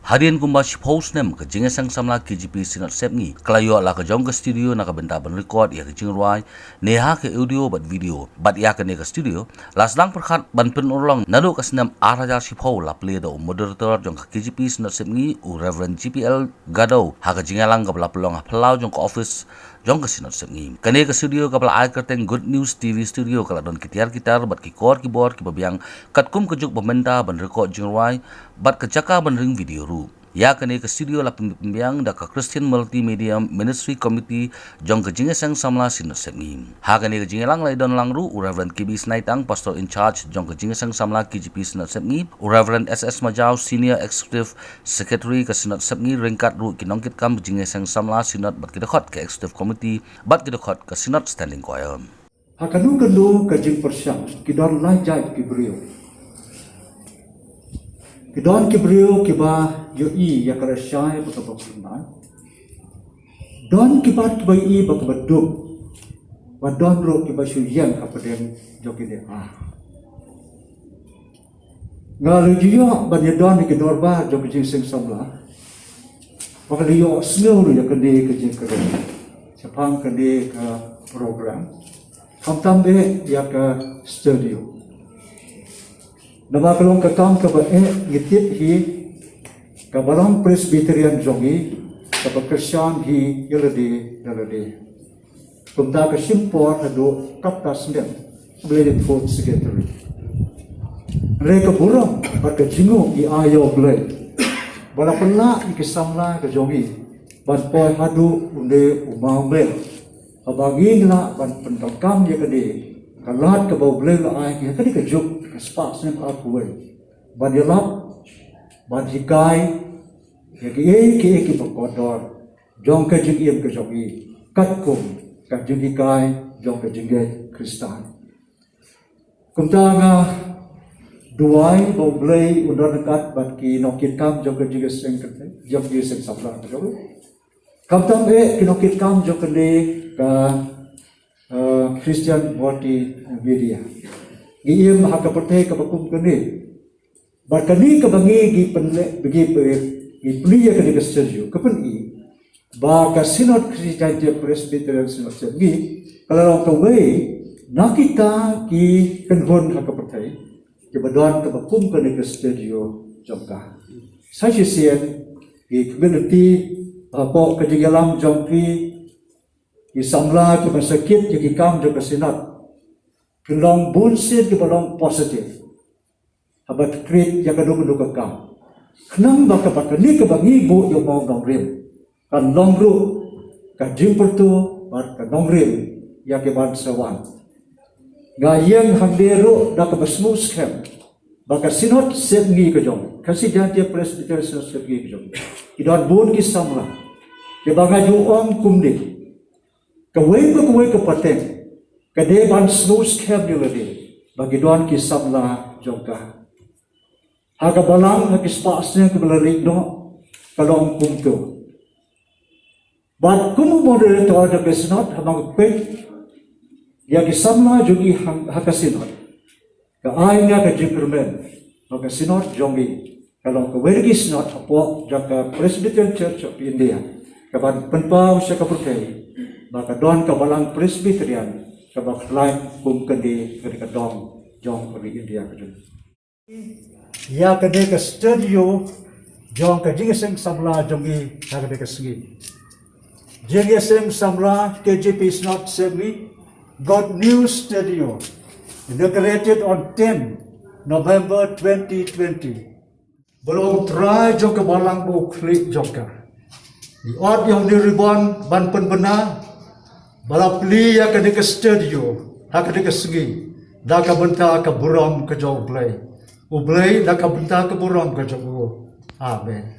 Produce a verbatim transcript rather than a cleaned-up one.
Hadien kumba shiphew snem ka Jingïaseng Samla K J P Synod Sepngi ka la ïoh la ka jong ka studio na ka bynta ban record ïa ka jingrwai, ne ha ka audio bad video. Bad ïa kane ka studio la sdang pyrkhat ban pynurlong naduh ka snem ar hajar shiphew, la plie da u moderator jong ka K J P Synod Sepngi, u Reverend G P L Gadou, ha ka jingïalang kaba la pynlong ha phyllaw jong ka office jong ka Synod Sepngi. Kane ka studio kaba la ai kyrteng Good News T V Studio ka la don ki tiar ki tar bad ki kor ki bor kiba biang katkum ka juk ba mynta ban record jingrwai bad ka jaka ban ring video ruh. Ïa kane ka studio la pynbiang da ka Christian Multimedia Ministry Committee jong ka Jingïaseng Samla Synod Sepngi. Ha kane ka jingïalang la ïadon lang ruh u Reverend K B Snaitang, Pastor in Charge jong ka Jingïaseng Samla K J P Synod Sepngi, u Reverend S S Majaw, Senior Executive Secretary ka Synod Sepngi, ryngkat ruh ki nongkitkam Jingïaseng Samla Synod bad ki dkhot ka Executive Committee bad ki dkhot ka Synod Standing Choir. Ha kano kano ka jingpyrshang ki don lai jait ki briew. Ki don ki briew kiba ïohi ïa ka lashai bad kaba khuslai. Don kiba, kiba ïohi ba kaba duk. Ba don ruh kiba shu ïeng hapdeng jong kine. Ah. Nga la ju ïoh ban ïadon ha ki dorbar jong ka Jingïaseng Samla. Ba nga la ïohsngew ruh ïa kane ka jingkren shaphang kane ka program. Khamtam eh ïa ka studio. Namar ka long ka kam kaba eh, ngi tip hi ka Balang Presbyterian jong ngi kaba kyrshan hi ïa lade ïa lade. Kumta ka shim por haduh katto snem ba la dei fourth secretary. Hynrei ka burom bad ka jingnguh ngi ai ïa U Blei ba la pynlah ïa ki samla ka jong ngi ban poi haduh une u mawmeh. Haba ngi lah ban pyndonkam ïa kane ka lad kaba U Blei u la ai ha kane ka juk ka spah snem arphew wei ban ïalap, ban hikai ïa kiei kiei kiba kordor jong ka jingim ka jong ngi katkum ka jinghikai jong ka jingngeit Khristan. Kumta nga duwai ba U Blei un don ryngkat bad ki nongkitkam jong ka Jingïaseng, jong ka Jingïaseng Samla ka jong ngi. Khamtam eh ki nongkitkam jong kane ka, eh, Christian Multimedia. Ngi im ha ka pyrthei kaba kum kane. Bad kane kaba ngi, ngi pynleh, ngi pynleh, ngi pynleh ïa kane ka studio, ka pyni ba ka Synod Khristan Jaintia Presbyterian Synod Sepngi ka la long kawei na kita ki kynhun ha ka pyrthei kiba don kaba kum kane ka studio jong ka. Sa shisien ki community hapoh ka jingïalam jong phi, ki samla kiba sakit ïa ki kam jong ka Synod, ki long bun sien kiba long positive. Haba treat ïa kano kano ka kam. Khnang ba kaba kane kaba ngi buh ïa u mawnongrim kan long ruh ka jingpyrto bad ka nongrim ïa ki ban sa wan. Nga ïeng hangne ruh da kaba sngewskhem ba ka Synod Sepngi ka jong, ka Khasi Jaintia Presbyterian Synod Sepngi ka jong, ki don bun ki samla kiba nga ju ong kumne. Kawei pa kawei ka pateng ka dei ban sngewskhem ïa lade ba ki don ki samla jong ka. Ha ka balang ha ki spah snem kiba la leit noh ka long kumto. Bad kum u moderator jong ka Synod, haba nga peit ïa ki samla jong ngi ha, ha ka Synod, ka ai nga ka jingkyrmen ba ka Synod jong ngi ka long kawei na ki Synod hapoh jong ka Presbyterian Church of India kaban pynpaw sha ka pyrthei ba ka don ka Balang Presbyterian kaba khlaiñ kum kane, kane ka dong jong ka ri India ka jong ngi. Ïa kane ka studio jong ka Jingïaseng Samla jong ngi ha kane ka sngi. Jingïaseng Samla K J P Synod Sepngi, God News Studio, inaugurated on ten November twenty twenty. Ba long trai jong ka Balang ba u khlieh jong ka. Ngi ot ïa une u ribbon ban pynbna ba la plie ïa kane ka studio ha kane ka sngi da ka bynta ka burom ka jong U Blei. U Blei da ka bynta ka burom ka jong u. Amen.